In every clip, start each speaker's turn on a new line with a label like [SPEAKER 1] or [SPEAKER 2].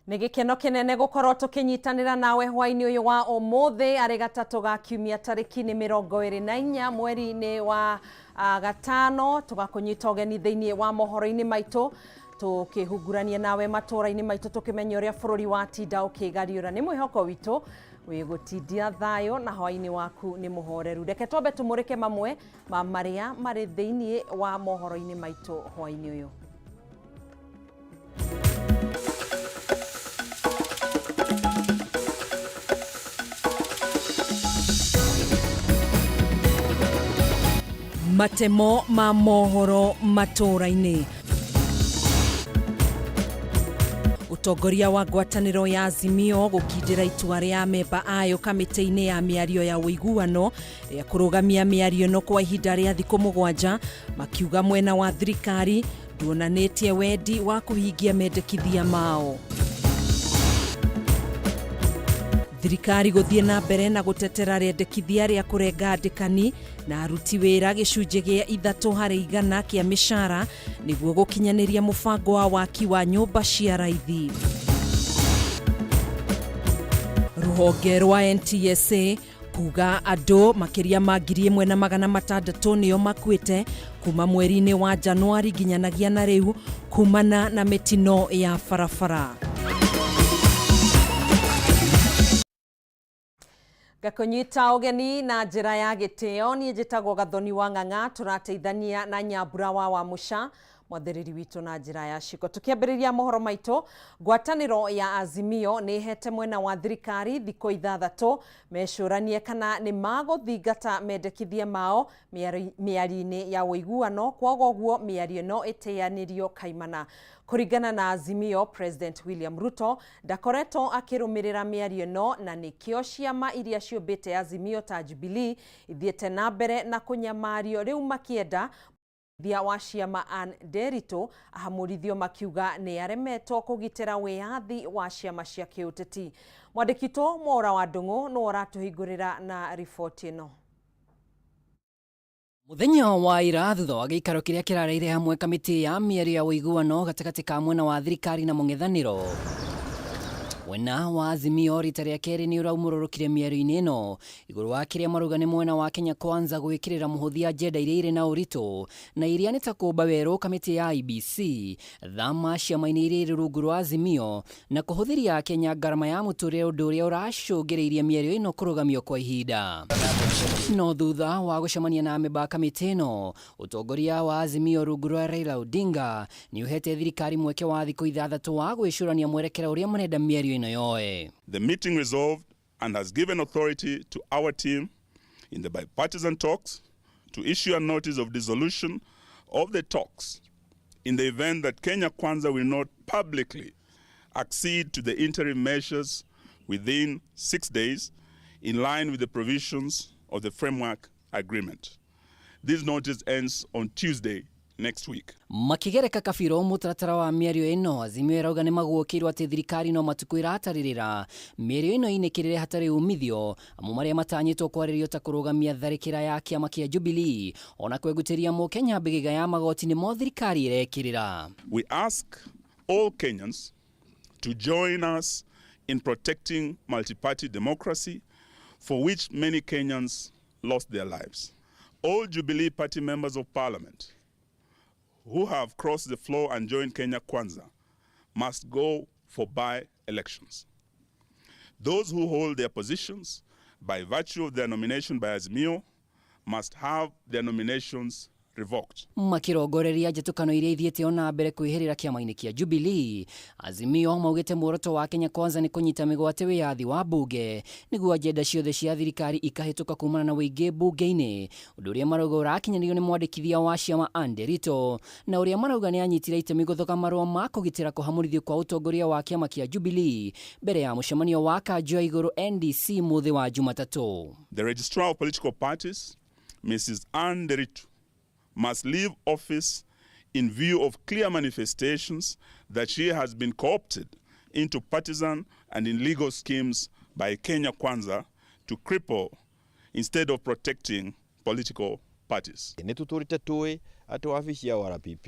[SPEAKER 1] Nĩ gĩkeno kĩnene gũkorwo tũkĩnyitanĩra nawe hwainĩ ũyũ wa ũmũthĩ arĩ gatatũ ga kiumia tarĩki nĩ 24 mweri-inĩ wa gatano, tũgakũnyita ũgeni thĩinĩ wa mohoro-inĩ maitũ tũkĩhungurania nawe matũũra-inĩ maitũ tũkĩmenya ũrĩa bũrũri watinda ũkĩgariũra. Nĩ mwĩhoko witũ wĩgũtindia thayũ na hwainĩ waku nĩ mũhoreru. Reke twambe tũmũrĩke mamwe ma marĩa marĩ thĩinĩ wa mohoro-inĩ maitũ hwainĩ ũyũ. Matemo ma mohoro matũũra-inĩ. Ũtongoria wa ngwatanĩro ya Azimio gũkindĩra itua rĩa amemba ayo kamĩtĩ-inĩ ya mĩario ya ũiguano rĩa kũrũgamia mĩario ĩno kwa ihinda rĩa thikũ 7, makiuga mwena wa thirikari nduonanĩtie wendi wa kũhingia mendekithia mao. Thirikari gũthiĩ na mbere na gũtetera rĩendekithia rĩa kũrenga andĩkani na aruti wĩra gĩcunjĩ gĩa 3% kĩa mĩcara nĩguo gũkinyanĩria mũbango wa waki wa nyũmba cia raithi. Rũhonge rwa NTSA kuga andũ makĩria ma 1,600 nĩo makuĩte kuma mweri-inĩ wa Januari nginyanagia na rĩu kumana na mĩtino ya barabara. Ngakũnyita ũgeni na njĩra ya gĩtĩo, niĩ njĩtagwo Gathoni wa Ng'ang'a, tũrateithania na Nyambura wa Wamũca mwathĩrĩri witũ na njĩra ya ciko. Tũkĩambĩrĩria mohoro maitũ, ngwatanĩro ya Azimio nĩ ĩhete mwena wa thirikari thikũ 6 mecũranie kana nĩ magũthingata mendekithia mao mĩario-inĩ ya ũiguano, kwaga ũguo mĩario ĩno ĩteanĩrio kaimana. Kũringana na Azimio, President William Ruto ndakoretwo akĩrũmĩrĩra mĩario ĩno na nĩkĩo ciama iria ciũmbĩte Azimio ta Jubilee ithiĩte na mbere na kũnyamario rĩu makĩenda Thia wa ciama Ann Nderitu ahamũrithio makiuga nĩ aremetwo kũgitĩra wĩyathi wa ciama cia kĩũteti. Mwandĩki witũ Mwaũra wa Ndung'u nĩwe ũratũhingũrĩra na riboti ĩno.
[SPEAKER 2] Mũthenya wa ira thutha wa gĩikaro kĩrĩa kĩrareire hamwe kamĩtĩ ya mĩario ya ũiguano gatagatĩ ka mwena wa thirikari na mũng'ethanĩro. Mwena wa Azimio rita rĩa kerĩ nĩ ũraumũrũrũkire mĩario-inĩ ĩno igũrũ wa kĩrĩa marauga nĩ mwena wa Kenya Kwanza gwĩkĩrĩra mũhũthia agenda iria irĩ na ũritũ na iria nĩ ta kũmba werũ kamĩtĩ ya IEBC, thama ciama-inĩ iria irĩ rungu rwa Azimio na kũhũthĩria Kenya ngarama ya mũtũrĩre, ũndũ ũrĩa ũracũngĩrĩirie mĩario ĩno kũrũgamio kwa ihinda. No thutha wa gũcemania na amemba a kamĩtĩ ĩno, ũtongoria wa Azimio rungu rwa Raila Odinga nĩ ũhete thirikari mweke wa thikũ 6 wa gwĩcũrania mwerekera ũrĩa marenda mĩario ĩno yoe.
[SPEAKER 3] The meeting resolved and has given authority to our team in the bipartisan talks to issue a notice of dissolution of the talks in the event that Kenya Kwanza will not publicly accede to the interim measures within 6 days in line with the provisions of the framework agreement. This notice ends on Tuesday next week.
[SPEAKER 2] Makigereka kabiro mũtaratara wa mĩario ĩno, Azimio ĩrauga nĩ maguũkĩirwo atĩ thirikari no matukũ ĩratarĩrĩra mĩario ĩno ĩinĩkĩrĩre hatarĩ umithio, amu marĩa matanyĩtwo kwarĩrio ta kũrũgamia tharĩkĩra ya kĩama kĩa Jubilee ona kwengutĩria mũkenya mbĩgĩga ya magoti nĩmo thirikari ĩrekĩrĩra.
[SPEAKER 3] We ask all Kenyans to join us in protecting multi-party democracy for which many Kenyans lost their lives. All Jubilee Party members of parliament who have crossed the floor and joined Kenya Kwanza must go for by-elections. Those who hold their positions by virtue of their nomination by Azimio must have their nominations revoked.
[SPEAKER 2] Makirongoreria njĩtũkano iria ithiĩte ona mbere kwĩhĩrĩra kĩama-inĩ kĩa Jubilee, Azimio maugĩte muoroto wa Kenya Kwanza nĩ kũnyita mĩgwate wĩyathi wa mbunge nĩguo agenda ciothe cia thirikari ikahĩtũka kumana na ũingĩ mbunge-inĩ, ũndũ ũrĩa marauga ũrakinyanĩrio nĩ mwandĩkithia wa ciama Ann Nderitu, na ũrĩa marauga nĩ anyitire itemi gũthoga marũa ma kũgitĩra kũhamũrithio kwa ũtongoria wa kĩama kĩa Jubilee mbere ya mũcemanio wa kanjũ ya igũrũ NDC mũthĩ wa Jumatatũ.
[SPEAKER 3] The Registrar of Political Parties, Mrs. Ann Nderitu, must leave office in view of clear manifestations that she has been co-opted into partisan and illegal schemes by Kenya Kwanza to cripple instead of protecting political parties.
[SPEAKER 4] Nĩ tũtũrĩte tũĩ atĩ wabici ya RPP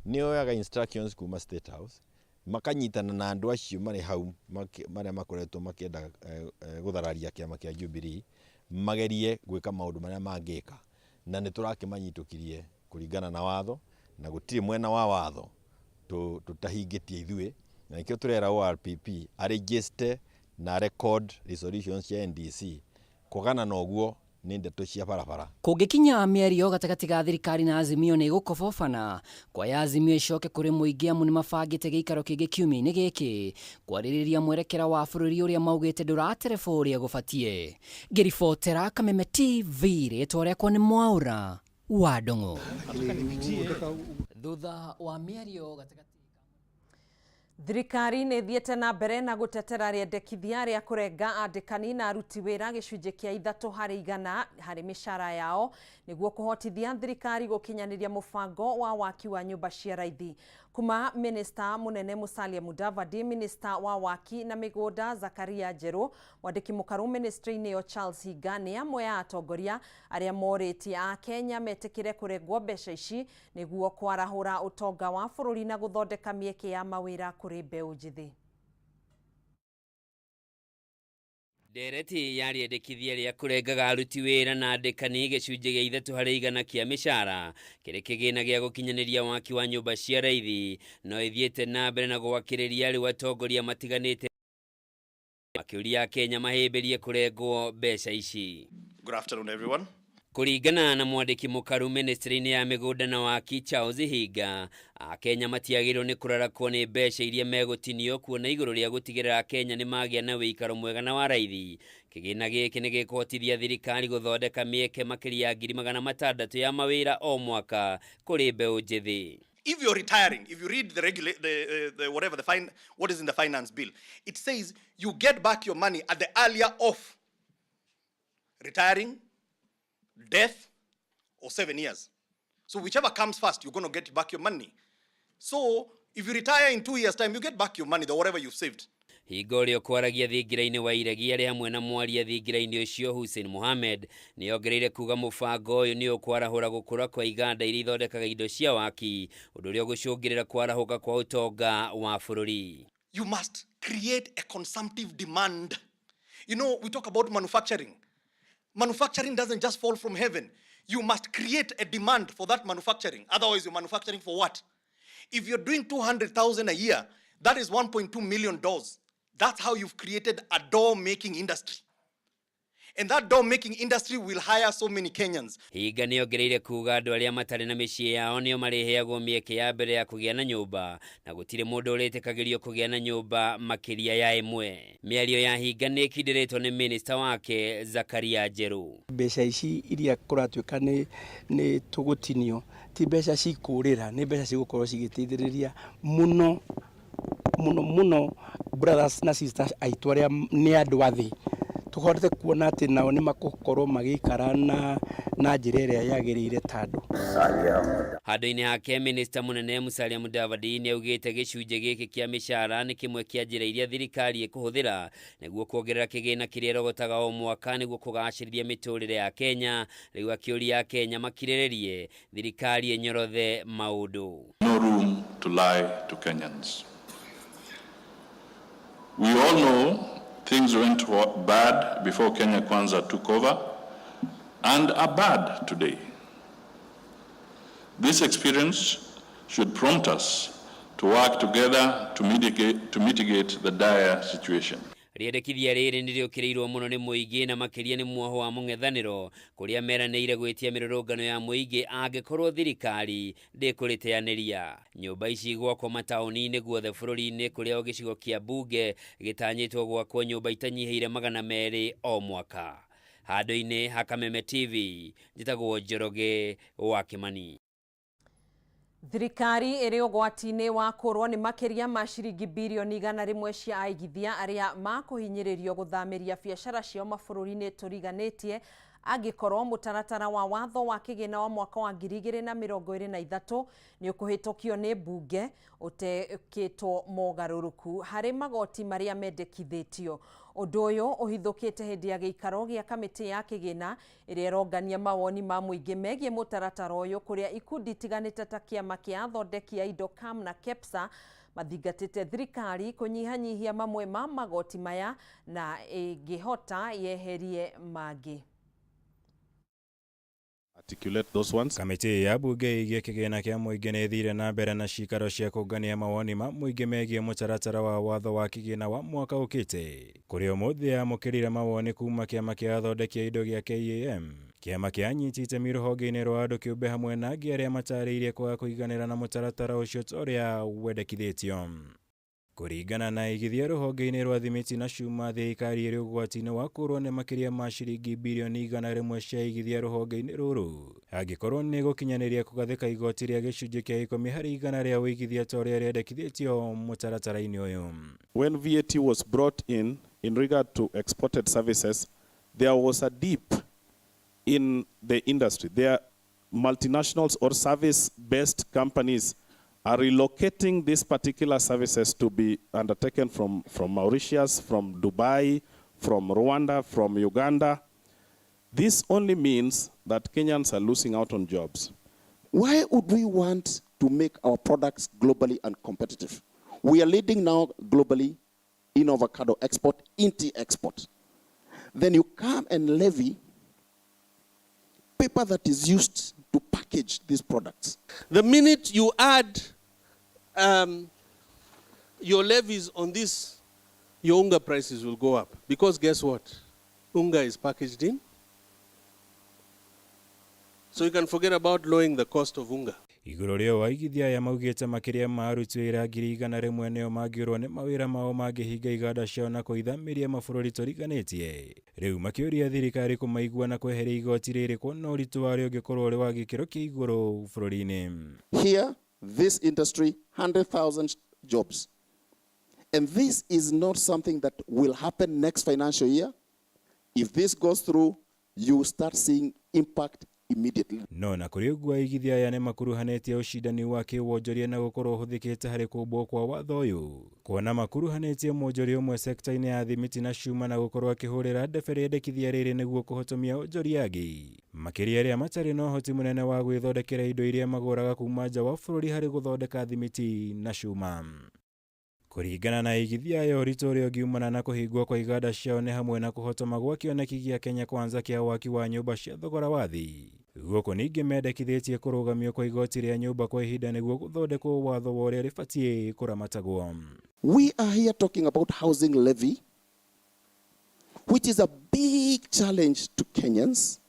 [SPEAKER 4] nĩ yoyaga instructions kuma State House. Makanyitana na andũ acio marĩ hau marĩa makoretwo makĩenda gũthararia kĩama kĩa Jubilee, magerie gwĩka maũndũ marĩa mangĩka, na nĩ tũrakĩmanyitũkirie kũringana na watho, na gũtirĩ mwena wa watho tũtahingĩtie ithuĩ, na nĩkĩo tũrera ORPP aregister na record resolutions cia NDC. Kwagana na ũguo nĩ ndeto cia barabara.
[SPEAKER 2] Kũngĩkinya mĩario gatagatĩ ga thirikari na Azimio nĩ ĩgũkobobana kwaya Azimio icoke kũrĩ mũingĩ, amu nĩ mabangĩte gĩikaro kĩngĩ kiumia-inĩ gĩkĩ kwarĩrĩria mwerekera wa bũrũri ũrĩa maugĩte ndũratereba ũrĩa gũbatiĩ. Ngĩribotera Kameme TV, rĩtwa rĩakwa nĩ Mwaũra wa Ndung'u. Thutha wa mĩario gatagatĩ.
[SPEAKER 1] Thirikari nĩ ĩthiĩte na mbere na gũtetera rĩendekithia rĩa kũrenga andĩkani na aruti wĩra gĩcunjĩ kĩa 3% harĩ mĩcara yao nĩguo kũhotithia thirikari gũkinyanĩria mũbango wa waki wa nyũmba cia raithi. Kuma minista munene Musalia Mudavadi, minista wa waki na mĩgũnda Zakaria Njeru, mwandĩki mũkaru ministry-inĩ ĩyo Charles Hinga nĩ amwe a atongoria arĩa morĩtie a Kenya metĩkĩre kũrengwo mbeca ici nĩguo kwarahũra ũtonga wa bũrũri na gũthondeka mĩeke ya mawĩra kũrĩ mbeũ njĩthĩ.
[SPEAKER 5] Ndereti ya rĩendekithia rĩa kũrengaga aruti wĩra na andĩkani gĩcunjĩ gĩa 3% kĩa mĩcara kĩrĩ kĩgĩna gĩa gũkinyanĩria waki wa nyũmba cia raithi no ĩthiĩte na mbere na gwakĩrĩria rĩu atongoria matiganĩte makĩũria Kenya mahĩmbĩrie kũrengwo mbeca ici.
[SPEAKER 6] Good afternoon, everyone.
[SPEAKER 5] Kũringana na mwandĩki mũkaru ministry-inĩ ya mĩgũnda na waki Charles Hinga, Akenya matiagĩrĩirwo nĩ kũrarakwo nĩ mbeca iria megũtinio kuona igũrũ rĩa gũtigĩrĩra Akenya nĩ magĩa na wĩikaro mwega na wa raithi. Kĩgĩna gĩkĩ nĩ gĩkũhotithia thirikari gũthondeka mĩeke makĩria ya 600,000 ya mawĩra o mwaka kũrĩ mbeũ njĩthĩ.
[SPEAKER 6] If you're retiring, if you read the regula the whatever the fine, what is in the finance bill, it says you get back your money at the earlier of retiring, death, or 7 years. So whichever comes first, you're going to get back your money. So if you retire in 2 years' time, you get back your money, the whatever you've saved.
[SPEAKER 5] Hingo ũrĩa ũkwaragia thingira-inĩ wa iregi arĩ hamwe na mwaria thingira-inĩ ũcio Hussein Mohamed nĩ ongereire kuga mũbango ũyũ nĩ ũkwarahũra gũkũra kwa iganda iria ithondekaga indo cia waki, ũndũ ũrĩa ũgũcũngĩrĩra kwarahũka kwa ũtonga wa bũrũri.
[SPEAKER 6] You must create a consumptive demand. You know, we talk about manufacturing. Manufacturing doesn't just fall from heaven. You must create a demand for that manufacturing. Otherwise, you're manufacturing for what? If you're doing 200,000 a year, that is 1.2 million doors. That's how you've created a door-making industry. And that door-making industry will hire so many Kenyans.
[SPEAKER 5] Hinga nĩ ongereire kuga andũ arĩa matarĩ na mĩciĩ yao nĩo marĩheagwo mĩeke ya mbere ya kũgĩa na nyũmba, na gũtirĩ mũndũ ũrĩtĩkagĩrio kũgĩa na nyũmba makĩria ya ĩmwe. Mĩario ya Hinga nĩ ĩkindĩrĩtwo nĩ minista wake Zakaria Njeru.
[SPEAKER 7] Mbeca ici iria kũratuĩka nĩ tũgũtinio ti mbeca cikũrĩra, nĩ mbeca cigũkorwo cigĩteithĩrĩria mũno mũno mũno brothers na sisters aitũ arĩa nĩ andũ a thĩ, tũhote kuona atĩ nao nĩ makũkorwo magĩikara na njĩra ĩrĩa yagĩrĩire ta andũ.
[SPEAKER 5] Handũ-inĩ hake minista mũnene Musalia Mudavadi nĩ augĩte gĩcunjĩ gĩkĩ kĩa mĩcara nĩ kĩmwe kĩa njĩra iria thirikari ĩkũhũthĩra nĩguo kuongerera kĩgĩna kĩrĩa ĩrogotaga o mwaka nĩguo kũgacĩrithia mĩtũrĩre ya Kenya. Rĩu akĩũria Kenya makirĩrĩrie thirikari ĩnyorothe maũndũ.
[SPEAKER 8] No room to lie to Kenyans. We all know things went bad before Kenya Kwanza took over and are bad today. This experience should prompt us to work together to mitigate the dire situation.
[SPEAKER 5] Rĩendekithia rĩrĩ nĩ rĩũkĩrĩirwo mũno nĩ mũingĩ na makĩria nĩ muoho wa mũng'ethanĩro kũrĩa meranĩire gwĩtia mĩrũrũngano ya mũingĩ angĩkorwo thirikari ndĩkũrĩteanĩria. Nyũmba ici gwakwo mataũni-inĩ guothe bũrũri-inĩ, kũrĩa o gĩcigo kĩa mbunge gĩtanyĩtwo gwakwo nyũmba itanyihĩire 200 o mwaka. Handũ-inĩ ha Kameme TV, njĩtagwo Njoroge wa Kĩmani.
[SPEAKER 1] Thirikari ĩrĩ ũgwati-inĩ wa kũrwo nĩ makĩria ma ciringi birioni 100 cia aigithia arĩa makũhinyĩrĩrio gũthamĩria biacara ciao mabũrũri-inĩ tũriganĩtie angĩkorwo mũtaratara wa watho wa kĩgĩna wa mwaka wa 2023 nĩ ũkũhĩtũkio nĩ mbunge ũtekĩtwo mogarũrũku harĩ magoti marĩa mendekithĩtio. Ũndũ ũyũ ũhithũkĩte hĩndĩ ya gĩikaro gĩa kamĩtĩ ya kĩgĩna ĩrĩa ĩrongania mawoni ma mũingĩ megiĩ mũtaratara ũyũ, kũrĩa ikundi itiganĩte ta kĩama kĩa athondeki a indo KAM na KEPSA Mathingatĩte thirikari kũnyihanyihia mamwe ma magoti maya na ĩngĩhota yeherie mangĩ.
[SPEAKER 9] Articulate those ones.
[SPEAKER 10] Kamĩtĩ ya bunge ĩgiĩ kĩgĩna kĩa mũingĩ nĩ ĩthire na mbere na cikaro cia kũngania mawoni ma mũingĩ megiĩ mũtaratara wa watho wa kĩgĩna wa mwaka ũkĩte, kũrĩa ũmũthĩ yamũkĩrire mawoni kuma kĩama kĩa athondeki a indo gĩa KAM, kĩama kĩa anyiti itemi rũhonge-inĩ rwa andũ kĩũmbe hamwe na angĩ arĩa matarĩirie kwaga kũiganĩra na mũtaratara ũcio ta ũrĩa wendekithĩtio. Kũringana na igithia rũhonge-inĩ rwa thimiti na cuma, thirikari ĩrĩ ũgwati-inĩ wa kũrwo nĩ makĩria ma ciringi birioni 100 cia igithia rũhonge-inĩ rũrũ angĩkorwo nĩ gũkinyanĩria kũgathĩka igoti rĩa gĩcunjĩ kĩa 10% rĩa ũigithia ta ũrĩa rĩendekithĩtio mũtaratara-inĩ ũyũ.
[SPEAKER 9] When VAT was brought in regard to exported services, there was a dip in the industry. There multinationals or service-based companies are relocating these particular services to be undertaken from Mauritius, from Dubai, from Rwanda, from Uganda. This only means that Kenyans are losing out on jobs.
[SPEAKER 11] Why would we want to make our products globally uncompetitive? We are leading now globally in avocado export, in tea export. Then you come and levy paper that is used to package these products.
[SPEAKER 12] The minute you add your levies on this, your unga prices will go up. Because guess what? Unga is packaged in. So you can forget about lowering the cost of unga.
[SPEAKER 10] Igũrũ rĩo aigithia aya maugĩte makĩria ma aruti wĩra 100,000 nĩo mangĩũrwo nĩ mawĩra mao mangĩhinga iganda ciao na kũithamĩria mabũrũri tũriganĩtie. Rĩu makĩũria thirikari kũmaigua na kweheria igoti rĩrĩ kuona ũritũ warĩo ũngĩkorwo ũrĩ wa gĩkĩro kĩa igũrũ bũrũri-inĩ.
[SPEAKER 11] Here, this industry, 100,000 jobs. And this is not something that will happen next financial year. If this goes through, you start seeing impact immediately.
[SPEAKER 10] No na kũrĩ ũguo aigithia aya nĩmakuruhanĩtie ũcindani wa kĩwonjoria na gũkorwo ũhũthĩkĩte harĩ kũmbwo kwa watho ũyũ, kuona makuruhanĩtie mwonjoria ũmwe sekta-inĩ ya thimiti na cuma na gũkorwo akĩhũrĩra ndebe rĩendekithia rĩrĩ nĩguo kũhotomia onjoria angĩ, makĩria arĩa matarĩ na ũhoti mũnene wa gwĩthondekera indo iria magũraga kuma nja wa bũrũri harĩ gũthondeka thimiti na cuma. Kũringana na aigithia aya, ũritũ ũrĩa ũngiumana na kũhingwo kwa iganda ciao nĩ hamwe na kũhotoma gwa kĩoneki gĩa Kenya Kwanza kĩa waki wa nyũmba cia thogora wa thĩ. Gũkũ ningĩ mendekithĩtie kũrũgamio kwa igoti rĩa nyũmba kwa ihinda nĩguo gũthondekwo watho wa ũrĩa rĩbatiĩ kũramatagwo.
[SPEAKER 11] We are here talking about housing levy, which is a big challenge to Kenyans.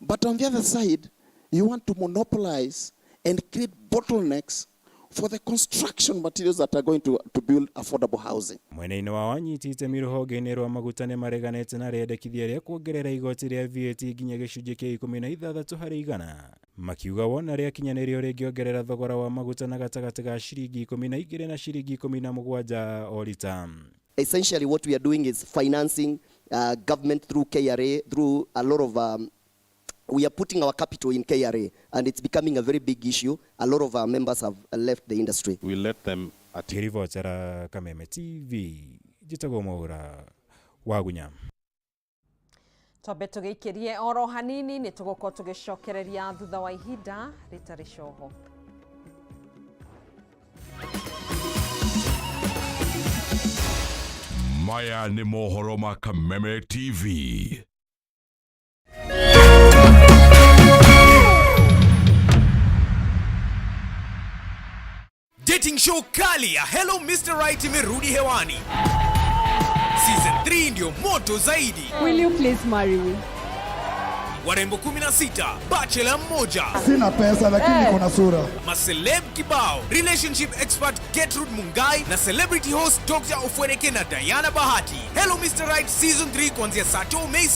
[SPEAKER 11] But on the other side, you want to monopolize and create bottlenecks for the construction materials that are going to build affordable housing.
[SPEAKER 10] Mwena-inĩ wa anyiti itemi rũhonge-inĩ rwa maguta nĩ mareganĩte na rĩendekithia rĩa kuongerera igoti rĩa VAT nginya gĩcunjĩ kĩa 16%, makiuga wona rĩakinyanĩrio rĩngĩongerera thogora wa maguta na gatagatĩ ga ciringi 12 na ciringi 17 o rita.
[SPEAKER 13] Essentially what we are doing is financing government through KRA, through a lot of we are putting our capital in KRA, and it's becoming a very big issue. A lot of our members have left the industry.
[SPEAKER 9] We let them
[SPEAKER 10] Ngĩribotera Kameme TV, njĩtagwo Mwaura Wagunya.
[SPEAKER 1] Twambe tũgĩikĩrie oro hanini nĩ tũgũkorwo tũgĩcokereria thutha wa ihinda rĩtarĩ coho.
[SPEAKER 14] Maya nĩ mohoro ma Kameme TV.
[SPEAKER 15] Dating show kali ya Hello Mr. Right imerudi hewani. Season 3 ndio moto zaidi.
[SPEAKER 16] Will you please marry me?
[SPEAKER 15] Warembo 16, bachelor mmoja.
[SPEAKER 17] Sina pesa lakini niko na sura.
[SPEAKER 15] Maceleb kibao, relationship expert Gertrude Mungai na celebrity host Dr. Ofweneke na Diana Bahati. Hello Mr. Right Season 3 kuanzia saa 2 Mei.